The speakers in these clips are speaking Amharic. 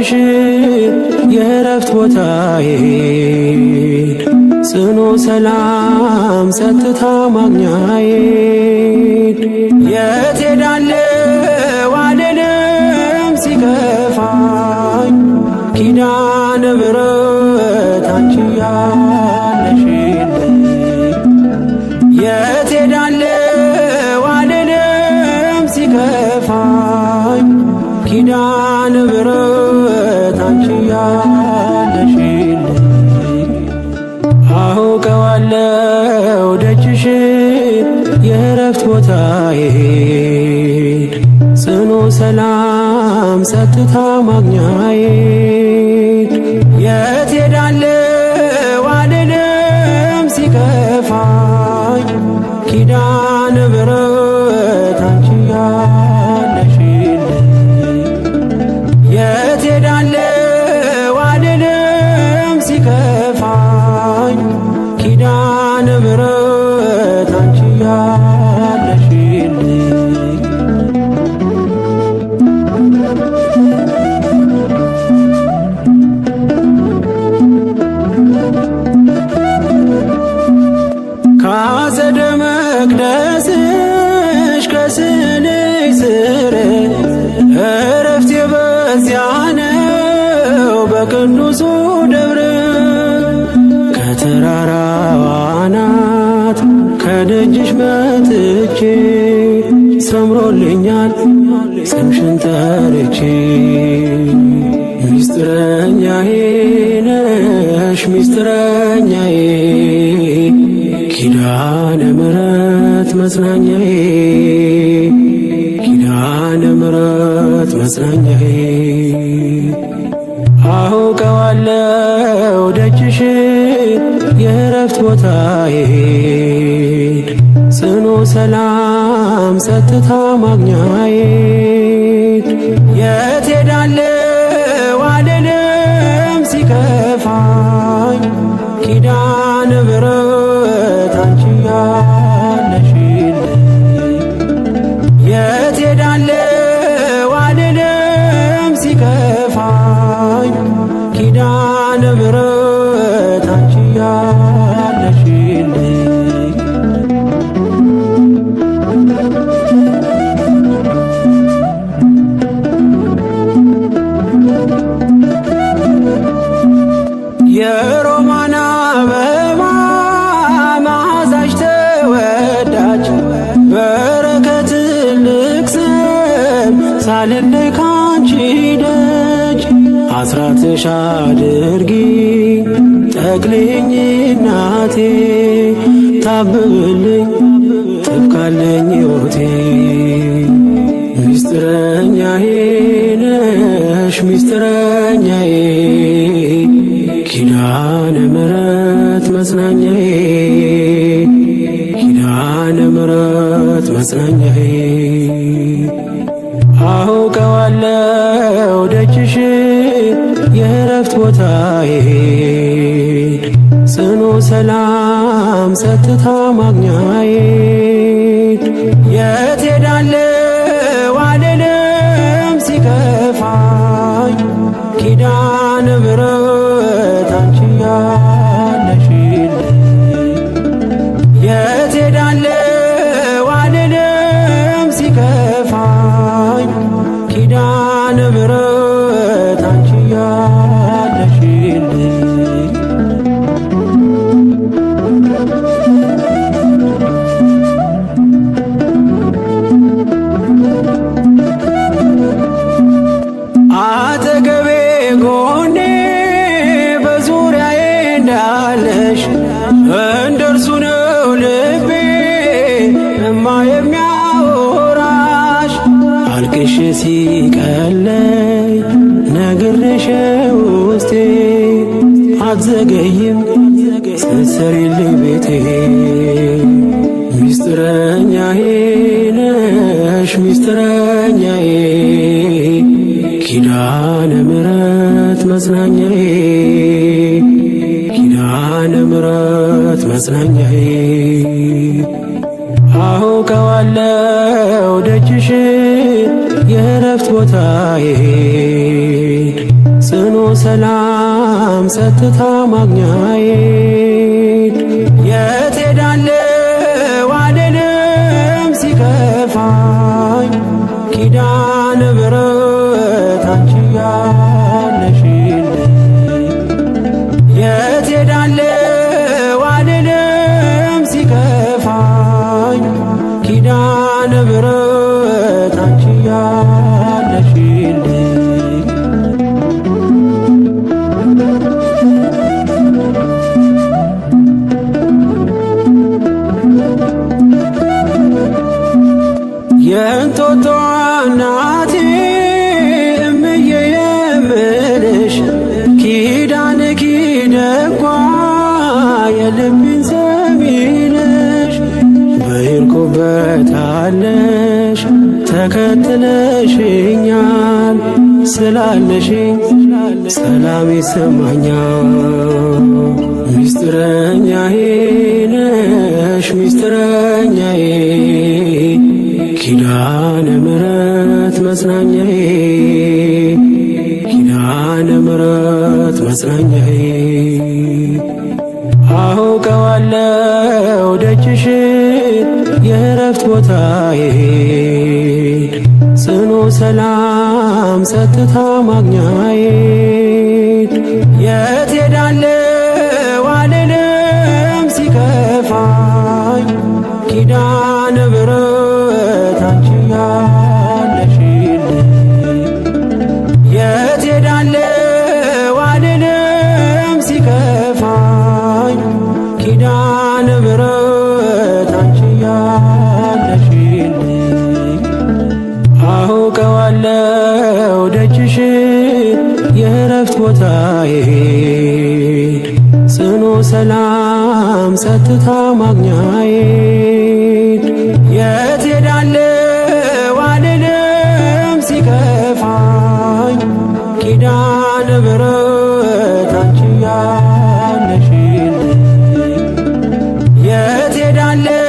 ደጅሽ የእረፍት ቦታዬን ጽኑ ሰላም ጸጥታ ማግኛዬን የት ሄዳለሁ አልልም ሲከፋኝ ኪዳነ ምሕረት አንቺ ያለሽልኝ የት ሄዳለሁ አልልም ሲከፋኝ ኪዳነ ምሕረት አንቺ ያለሽልኝ አውቀዋለሁ ደጅሽን የእረፍት ቦታዬን ጽኑ ሰላም ጸጥታ ማግኛዬን የት ሄዳለሁ አልልም ሲከፋኝ ኪዳነ ምሕረት አንቺ ያለሽልኝ የት ሄዳለሁ አልልም ሲከፋኝ ኪዳነ ምሕረት አንቺ ያለሽልኝ። ካጸደ መቅደስሽ ከስዕልሽ ስር እረፍቴ በዚያ ነው በቅዱሱ ደብር ከተራራዋ አናት ከደጅሽ መጥቼ ሰምሮልኛል ስምሽን ጠርቼ ሚስጥረኛዬ ነሽ ሚስጥረኛዬ ኪዳነ ምሕረት መጽናኛዬ ኪዳነ ምሕረት መጽናኛዬ አውቀዋለሁ ደጅሽን የእረፍት ቦታዬን ጽኑ ሰላም ጸጥታ ማግኛዬን የት ሄዳለሁ አልልም ሲከፋኝ ኪዳነ ምሕረት አንቺ ያለሽልኝ የት ሄዳለሁ አልልም ሲከፋኝ ኪዳነ ምሕረት አንቺ ያለሽልኝ። የሮማን አበባ መዓዛሽ ተወዳጅ በረከት ትልቅ ስም ሳልለይ ካንቺ ደጅ አስራትሽ አድርጊ ጠቅልኝ እናቴ ታብብልኝ ትብካለኝ ሕይወቴ ሚስጥረኛዬ ነሽ ሚስጥረኛዬ ኪዳነ ምሕረት መጽናኛዬ ኪዳነ ምሕረት መጽናኛዬ አውቀዋለሁ ደጅሽን የእረፍት ቦታዬን ጽኑ ሰላም ጸጥታ ማግኛዬን የት ሄዳለሁ አልልም ሲከፋኝ ኪዳነ ምሕረት አንቺ ያለሽልኝ የት ሄዳለሁ አልልም ሲከፋኝ ኪዳነ ምሕረት አንቺ ያለሽልኝ። አጠገቤ ጎኔ በዙሪያዬ እንዳለሽ እንደርሱ ነው ልቤ እማ የሚያወራሽ አልቅሽ ሲቀለይ ነግሬሽ ውስጤ አትዘገይም ስትሰሪልኝ ቤቴ ሚስጥረኛዬ ነሽ ሚስጥረኛዬ ኪዳነ ምሕረት መጽናኛዬ ኪዳነ ምሕረት መጽናኛዬ አውቀዋለሁ ደጅሽን የእረፍት ቦታዬን ሰላም ጸጥታ ማግኛዬ የት ሄዳለሁ አልልም ሲከፋኝ ኪዳነ ምሕረት አንቺ ያለሽልኝ የት ሄዳለሁ አልልም ሲከፋኝ ኪዳነ ምሕረት አንቺ ያለሽልኝ። የእንጦጦ እናቴ እምዬ የምልሽ ኪዳንኪ ደጓ የልቤን ሰሚ ነሽ። በሄድኩበታለሽ ተከትለሽኛል ስላለሽኝ ሰላም ይሰማኛል። ሚስጥረኛዬ ነሽ ሚስጥረኛዬ ኪዳነ ምሕረት መጽናኛዬ ኪዳነ ምሕረት መጽናኛዬ። አውቀዋለሁ ደጅሽን የእረፍት ቦታዬ ጽኑ ሰላም ጸጥታ ማግኛዬ የት ሄዳለሁ አልልም ሲከፋኝ ኪዳነ ምሕረት አንቺ ያለሽልኝ የት ሄዳለሁ አልልም ሲከፋኝ ኪዳነ ምሕረት አንቺ ያለሽልኝ። አውቀዋለሁ ደጅሽን የእረፍት ቦታዬ ጽኑ ሰላም ጸጥታ ማግኛዬ የት ሄዳለሁ አልልም ሲከፋኝ ኪዳነ ምሕረት አንቺ ያለሽልኝ የት ሄዳለሁ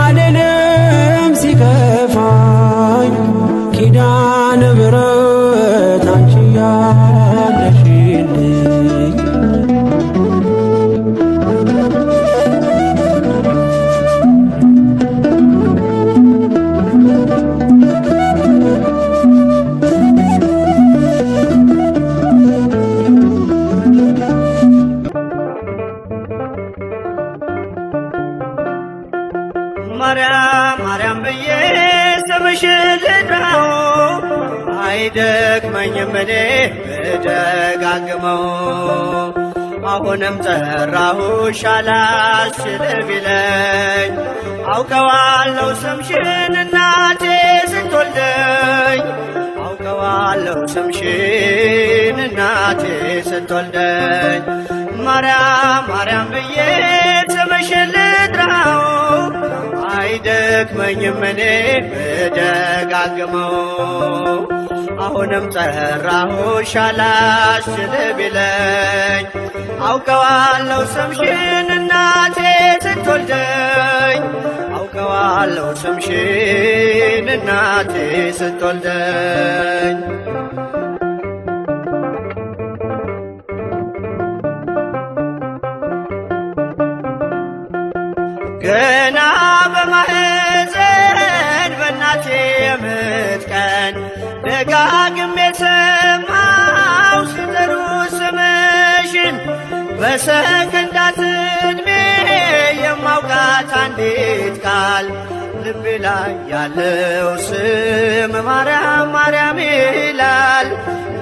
አልልም ሲከፋኝ ኪዳነ ምሕረት አንቺ ያለሽልኝ። ማርያም ማርያም ብዬ ስምሽን ልጥራው አይደክመኝም እኔ ብደጋግመው። አሁንም ጠራሁሽ አላስችል ቢለኝ አውቀዋለሁ ስምሽን እናቴ ስትወልደኝ አውቀዋለሁ ስምሽን እናቴ ስትወልደኝ ማርያም ማርያም ብዬ ስምሽን ልጥራው አይደክመኝም እኔ ብደጋግመው። አሁንም ጠራሁሽ አላስችል ቢለኝ አውቀዋለሁ ስምሽን እናቴ ስትወልደኝ አውቀዋለሁ ስምሽን እናቴ ስትወልደኝ። ገና በማህፀን በእናቴ የምጥ ቀን ደጋግሜ ሰማሁ ሲጠሩ ስምሽን በሰከንዳት ዕድሜ የማውቃት አንዲት ቃል ልቤ ላይ ያለው ስም ማርያም ማርያም ይላል።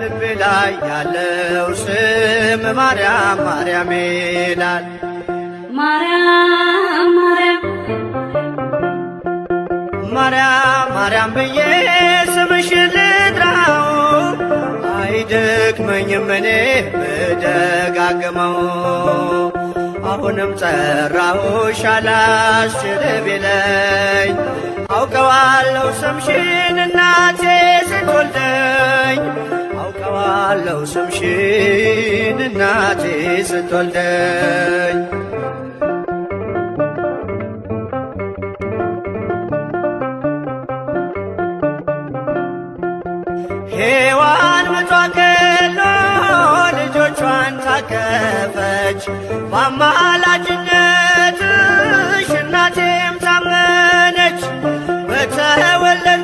ልቤ ላይ ያለው ስም ማርያም ማርያም ይላል። ማርያም ማርያም ማርያም ማርያም ብዬ ስምሽን ልጥራው አይደክመኝም እኔ ብደጋግመው። አሁንም ጠራሁሽ አላስችል ቢለኝ አውቀዋለሁ ስምሽን እናቴ ስትወልደኝ አውቀዋለሁ ስምሽን እናቴ ስትወልደኝ። ሔዋን ምጧ ቀሎ ታቀፈች፣ በአማላጅነትሽ እናቴም ታመነች። በተወለድኩበት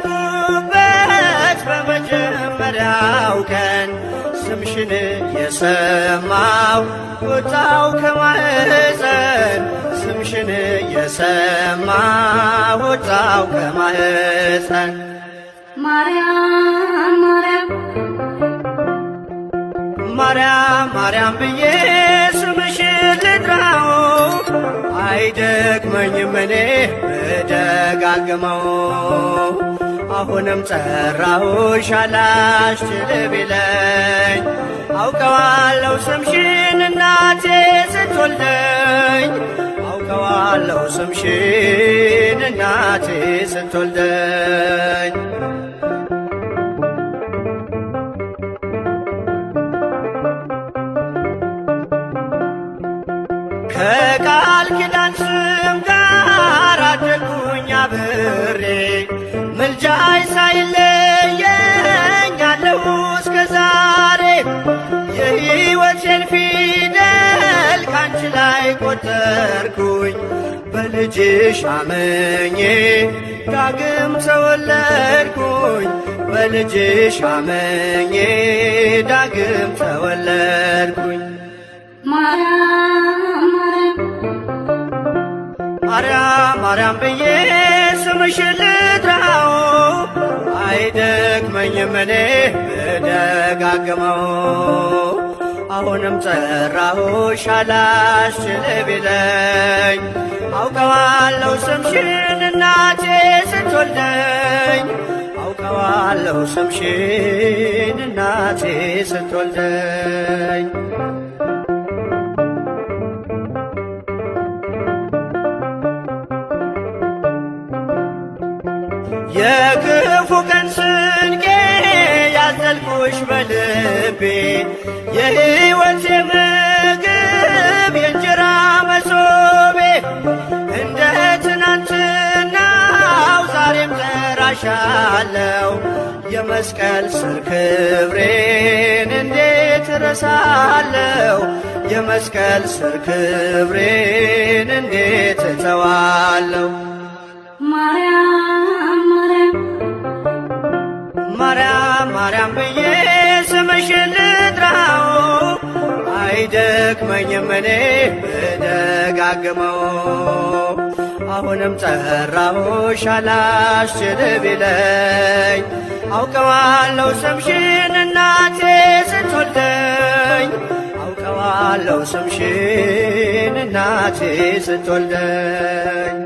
በመጀመሪያው ቀን ስምሽን የሰማው ወጣው ከማህፀን፣ ስምሽን የሰማው ወጣው ከማህፀን። ማርያም ማርያም ማርያም ማርያም ብዬ ስምሽን ልጥራው፣ አይደክመኝም እኔ ብደጋግመው። አሁንም ጠራሁሽ አላስችል ቢለኝ፣ አውቀዋለሁ ስምሽን እናቴ ስትወልደኝ፣ አውቀዋለሁ ስምሽን እናቴ ስትወልደኝ። ከቃል ኪዳን ስም ጋር አደግኩኝ አብሬ፣ ምልጃይ ሳይለየኝ አለሁ እስከ ዛሬ። የሕይወቴን ፊደል ካንቺ ላይ ቆጠርኩኝ፣ በልጅሽ አመኜ ዳግም ተወለድኩኝ፣ በልጅሽ አመኜ ዳግም ተወለድኩኝ። ማርያም ማርያም ማርያም ማርያም ብዬ ስምሽን ልጥራው፣ አይደክመኝም እኔ ብደጋግመው። አሁንም ጠራሁሽ አላስችል ቢለኝ፣ አውቀዋለሁ ስምሽን እናቴ ስትወልደኝ፣ አውቀዋለሁ ስምሽን እናቴ ስትወልደኝ። የክፉ ቀን ስንቄ ያዘልኩሽ በልቤ፣ የሕይወቴ ምግብ የእንጀራ መሶቤ፣ እንደ ትናንትናው ዛሬም ጠራሻለው፣ የመስቀል ስር ክብሬን እንዴት እረሳለሁ? የመስቀል ስር ክብሬን እንዴት እተዋለሁ? ማርያም ማርያም ማርያም ማርያም ብዬ ስምሽን ልጥራው፣ አይደክመኝም እኔ ብደጋግመው። አሁንም ጠራሁሽ አላስችል ቢለኝ፣ አውቀዋለሁ ስምሽን እናቴ ስትወልደኝ፣ አውቀዋለሁ ስምሽን እናቴ ስትወልደኝ።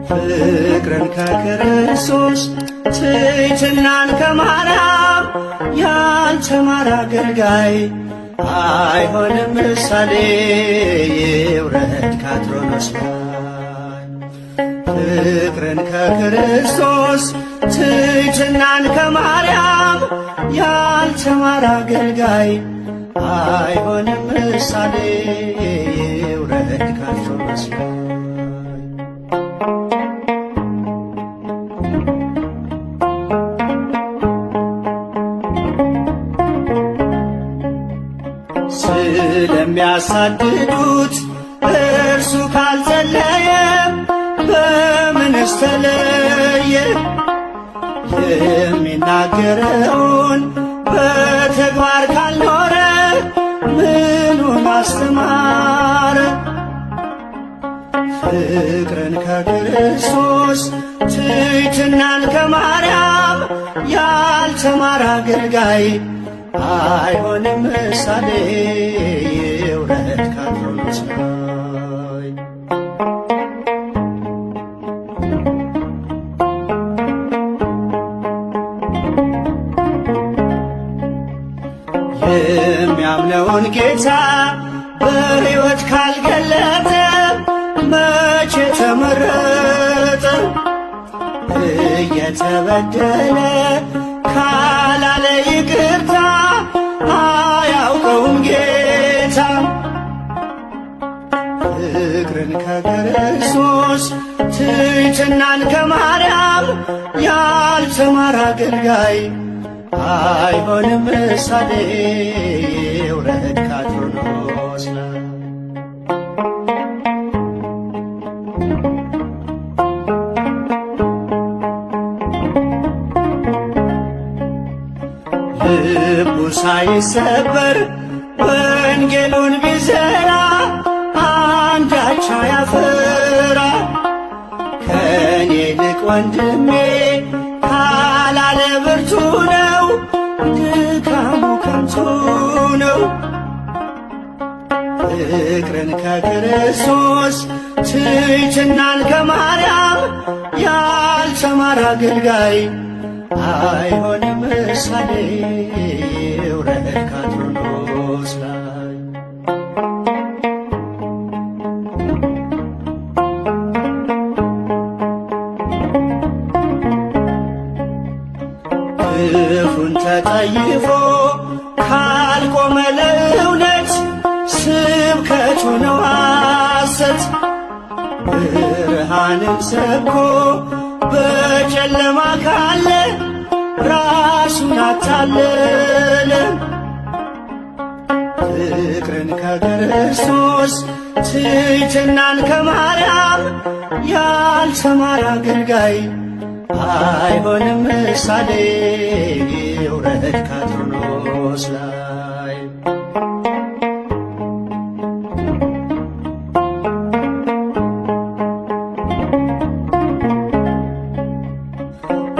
ፍቅርን ከክርስቶስ ትሕትናን ከማርያም ያልተማረ አገልጋይ አይሆንም ምሳሌ፣ ይውረድ ካትሮኖስ ላይ። ፍቅርን ከክርስቶስ ትሕትናን ከማርያም ያልተማረ አገልጋይ አይሆንም ምሳሌ፣ ይውረድ ካትሮኖስ ላይ። ስለሚያሳድዱት እርሱ ካልጸለየ በምንስ ተለየ? የሚናገረውን በተግባር ካልኖረ ምኑን አስተማረ? ፍቅርን ከክርስቶስ ትሕትናን ከማርያም ያልተማረ አገልጋይ አይሆንም ምሳሌ ይውረድ ካትሮኖስ ላይ። የሚያምነውን ጌታ በሕይወት ካልገለጠ መቼ ተመረጠ? እየተበደለ ካላለ ይቅርታ አያውቀውም ጌታ። ፍቅርን ከክርስቶስ ትሕትናን ከማርያም ያልተማረ አገልጋይ አይሆንም ምሳሌ ይውረድ ካትሮኖስ ላይ። ልቡ ሳይሰበር ወንጌሉን ቢዘራ አንዳች አያፈራ። ከኔ ይልቅ ወንድሜ ካላለ ብርቱ ነው፣ ድካሙ ከንቱ ነው። ፍቅርን ከክርስቶስ ትሕትናን ከማርያም ያልተማረ አገልጋይ አይሆንም ምሳሌ ይውረድ ካትሮኖስ ላይ። ክፉን ተጠይፎ ካልቆመ ለእውነት ስብከቱ ነው ሐሰት። ብርሃንን ሰብኮ በጨለማ ካለ ራሱን አታለለ። ፍቅርን ከክርስቶስ ትሕትናን ከማርያም ያልተማረ አገልጋይ አይሆንም ምሳሌ ይውረድ ካትሮኖስ ላይ።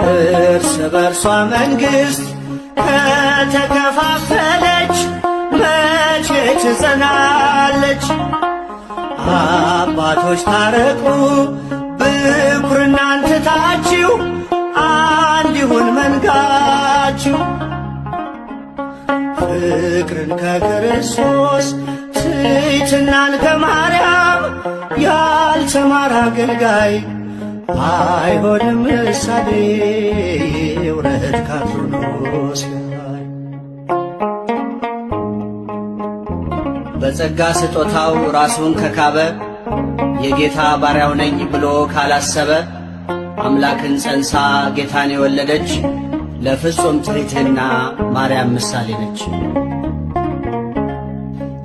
እርስ በርሷ መንግሥት ከተከፋፈለች መቼ ትጸናለች? አባቶች ታረቁ ብኩርናን ትታችሁ አንድ ይሁን መንጋችሁ። ፍቅርን ከክርስቶስ ትሕትናን ከማርያም ያልተማረ አገልጋይ አይሆንም ምሳሌ ይውረድ ካትሮኖስ ላይ። በጸጋ ስጦታው ራሱን ከካበ የጌታ ባሪያው ነኝ ብሎ ካላሰበ አምላክን ጸንሳ ጌታን የወለደች ለፍጹም ትሕትና ማርያም ምሳሌ ነች።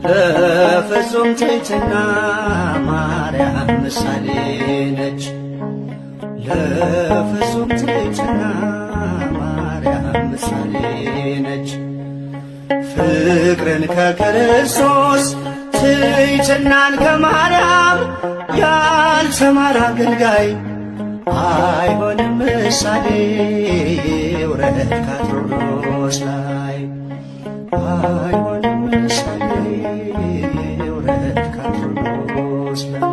ለፍጹም ትሕትና ማርያም ምሳሌ ነች። ለፍጹም ትሕትና ማርያም ምሳሌ ነች። ፍቅርን ከክርስቶስ ትሕትናን ከማርያም ያልተማረ አገልጋይ አይሆንም ምሳሌ ይውረድ ካትሮኖስ ላይ። አይሆንም ምሳሌ ይውረድ ካትሮኖስ ላይ።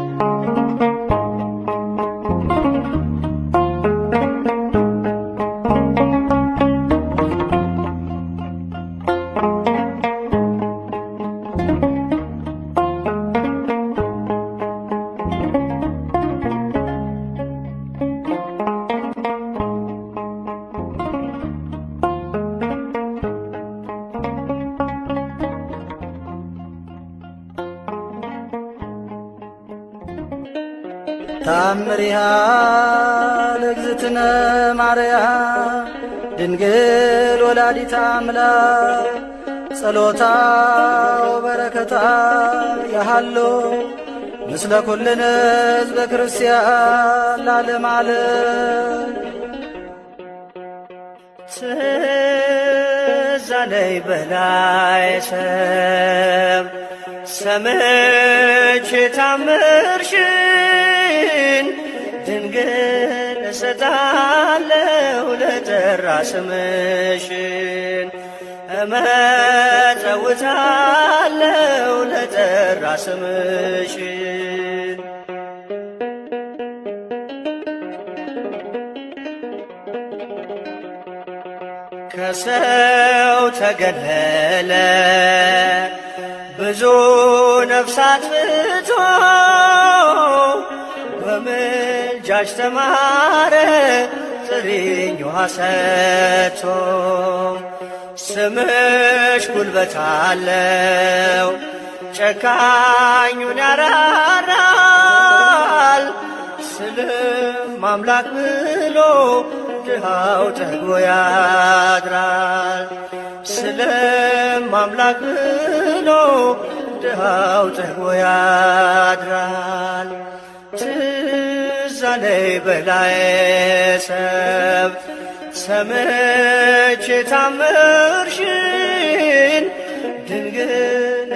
ታምሪሃ ለእግዝእትነ ማርያም ድንግል ወላዲተ አምላክ ጸሎታ ወበረከታ ያሃሎ ምስለ ኩልነ ሕዝበ ክርስቲያን ለዓለመ ዓለም። ትዝ አለኝ በላይ ሰብ ሰምቼ ታምርሽን ድንግል እሰጣለሁ ለጠራ ስምሽን እመጸውታለሁ ለጠራ ስምሽን። ከሰው ተገለለ ብዙ ነፍሳት ፍቶ በምልጃሽ ተማረ ጥሪኝ ውሃ ሰጥቶ። ስምሽ ጉልበት አለው ጨካኙን ያራራል ስልም አምላክ ብሎ ድሃው ጠግቦ ያድራል። ስልም አምላክ ብሎ ድሃው ጠግቦ ያድራል። ትዝ አለኝ በላዬ ሰብ ሰምቼ ታምርሽን ድንግል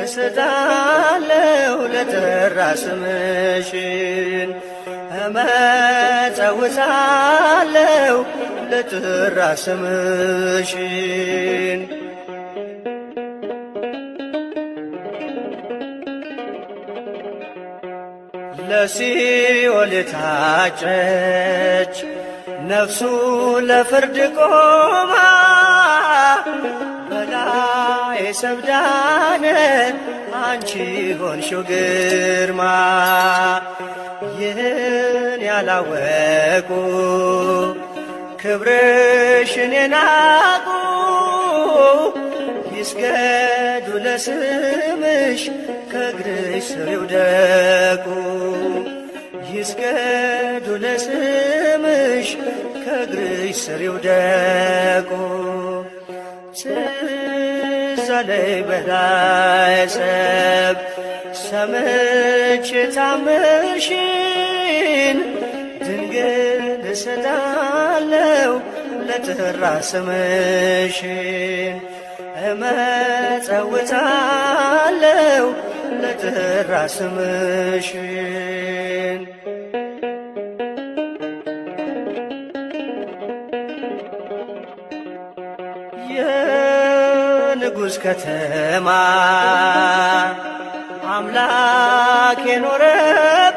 እሰጣለሁ ለጠራ ስምሽን እመጸውታለሁ ለጠራ ስምሽን። ለሲኦል የታጨች ነፍሱ ለፍርድ ቆማ በላይ ሰብዳነ አንቺ ሆንሽው ግርማ። ይህን ያላወቁ ክብርሽን የናቁ ይስገዱ ለስምሽ ከእግርሽ ስር ይውደቁ። ይስገዱ ለስምሽ ከእግርሽ ስር ይውደቁ። ትዝ አለኝ በላይ ሰብ ሰምቼ ታምርሽን ድንግል እሰጣለሁ ለጠራ ስምሽን እመጸውታለሁ ለጠራ ስምሽን። የንጉሥ ከተማ አምላክ የኖረብሽ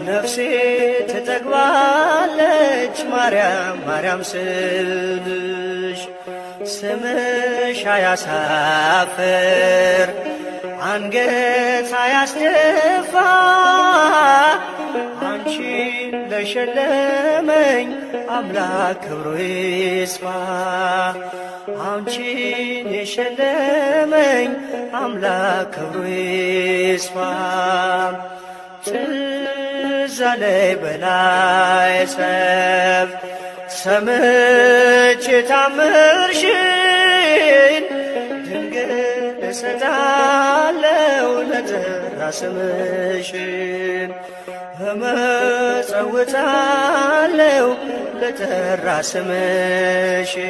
ነፍሴ ትጠግባለች ማርያም ማርያም ስልሽ። ስምሽ አያሳፍር አንገት አያስደፋ አንቺን ለሸለመኝ አምላክ ክብሩ ይስፋ። አንቺን የሸለመኝ አምላክ ክብሩ ይስፋ። ትዝ አለኝ በላይ ሰብ ሰምቼ ታምርሽን ድንግል እሰጣለሁ ለጠራ ስምሽን እመጸውታለሁ ለጠራ ስምሽን።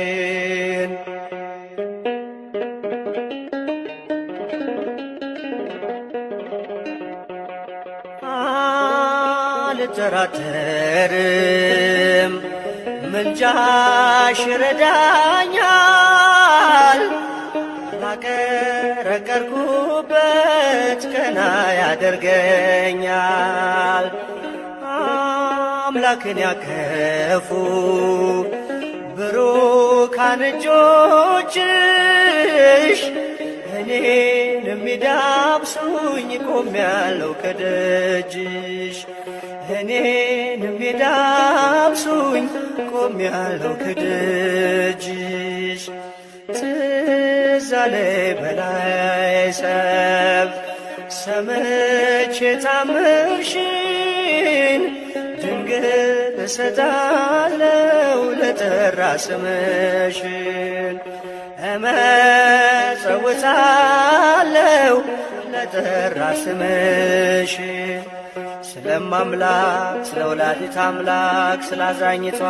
አልጠራጠርም ምልጃሽ ይረዳኛል ላቀረቀርኩበት ቀና ያደርገኛል። አምላክን ያከፉ ብሩካን እጆችሽ እኔን የሚዳብሱኝ ቆሜያለሁ ከደጅሽ። እኔን የሚዳብሱኝ ቆሜያለሁ ከደጅሽ። ትዝ አለኝ በላይ ሰብ ሰምቼ ታምርሽን ድንግል እሰጣለሁ ለጠራ ስምሽን እመጸውታለሁ ለጠራ ስምሽን። ስለማምላክ ስለ ወላዲተ አምላክ ስለ አዛኝቷ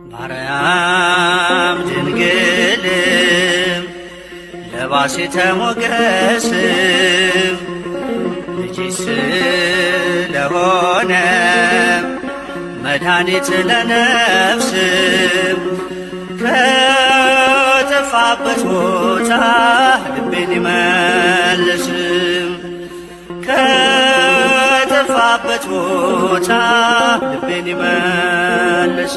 ማርያም ድንግል ለባሲተ ሞገስ ልጅሽ ስለሆነ መድኃኒት ለነፍስ ከጠፋበት ቦታ ልቤን ይመልስ ከጠፋበት ቦታ ልቤን ይመልስ።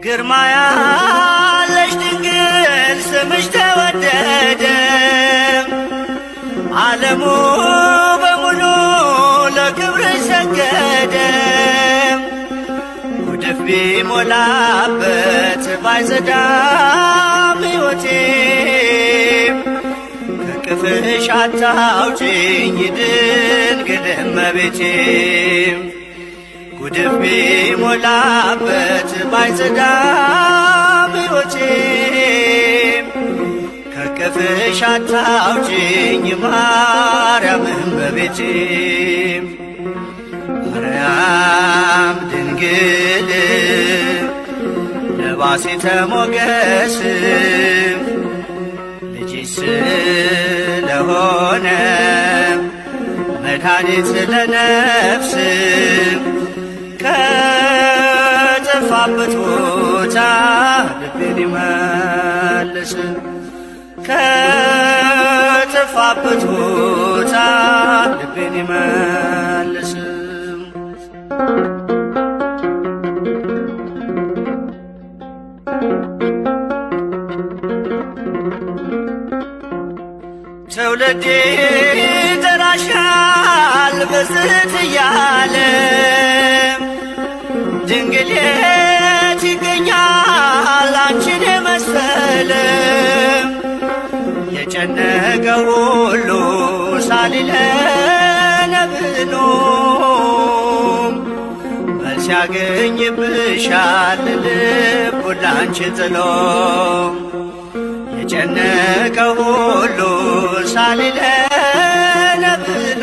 ግርማ ያለሽ ድንግል ስምሽ ተወደደ፣ ዓለሙ በሙሉ ለክብርሽ ሰገደ። ጉድፍ ቢሞላበት ባይጸዳም ሕይወቴ ከቅፍሽ አታውጪኝ ድንግል እመቤቴ። ጉድፍ ቢሞላበት ባይጸዳም ሕይወቴ ከቅፍሽ አታውጪኝ ማርያም እመቤቴ። ማርያም ድንግል ለባሲተ ሞገስ ልጅሽ ስለሆነ መድኃኒት ለነፍስ ከጠፋበት ቦታ ልቤን ይመልስ ከጠፋበት ቦታ ልቤን ይመልስ። ትውልዴ ይጠራሻል ብፅዕት እያለ ድንግል የት ይገኛል አንቺን የመሰለ የጨነቀው ሁሉ ሳሊለነ ብሎ መልስ ያገኝብሻል ልቡን ላንቺ ጥሎ የጨነቀው ሁሉ ሳሊለነ ብሎ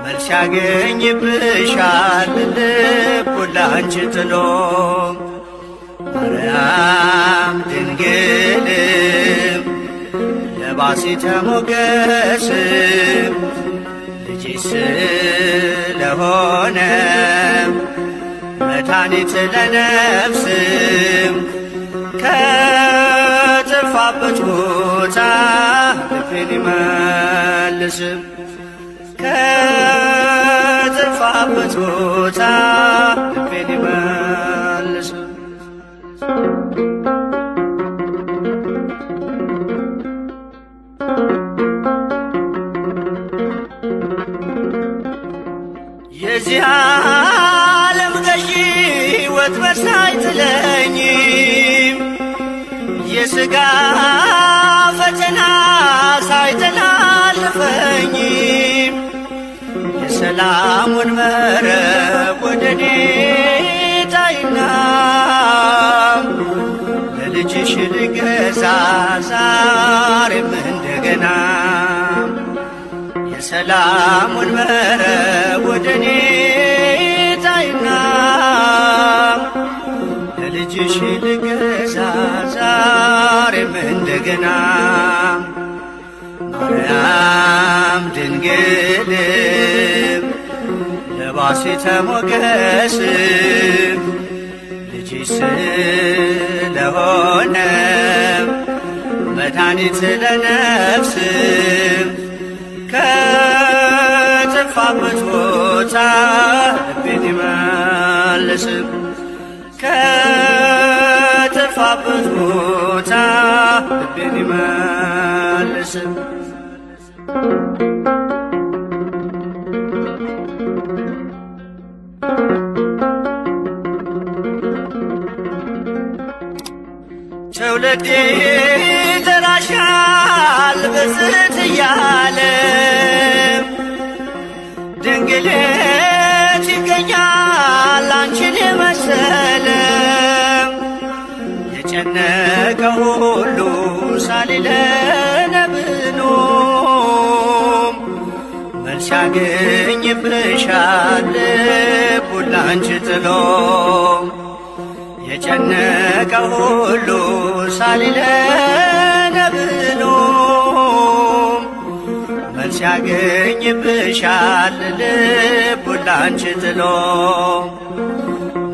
መልስ ያገኝብሻል ልቡን ላንቺ ጥሎ። ማርያም ድንግል ለባሲተ ሞገስ ልጅሽ ስለሆነ መድኃኒት ለነፍስ ከጠፋበት ቦታ ልቤን ይመልስ ከጠፋበት ቦታ ልቤን ይመልስ። የዚህ ዓለም ገዢ ወጥመድ ሳይጥለኝ የሥጋ ፈተና ሳይተላልፈኝ የሰላሙን መረብ ወደ እኔ ጣይና ለልጅሽ ልገዛ ዛሬም እንደገና የሰላሙን መረብ ወደ እኔ ጣይና ለልጅሽ ልገዛ ዛሬም እንደገና። ማርያም ድንግል ለባሲተ ሞገስ ልጅሽ ስለሆነ መድኃኒት ለነፍስ ከጠፋበት ቦታ ልቤን ይመልስ ከጠፋበት ቦታ ልቤን ይመልስ። ትውልዴ ይጠራሻል ብፅዕት እያለ ያገኝብሻል ልቡን ላንቺ ጥሎ። የጨነቀ ሁሉ ሳሊለነ ብሎ መልስ ያገኝብሻል ልቡን ላንቺ ጥሎ።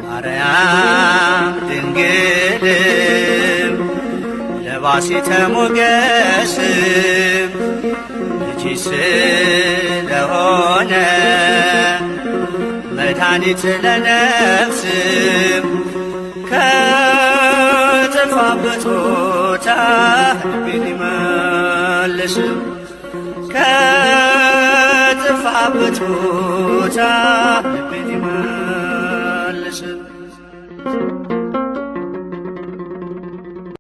ማርያም ድንግል ለባሲተ ሞገስ፣ ልጅ ስለሆነ መድኃኒት ለነፍስ፣ ከጠፋበት ቦታ ልቤን ይመልስ፣ ከጠፋበት ቦታ ልቤን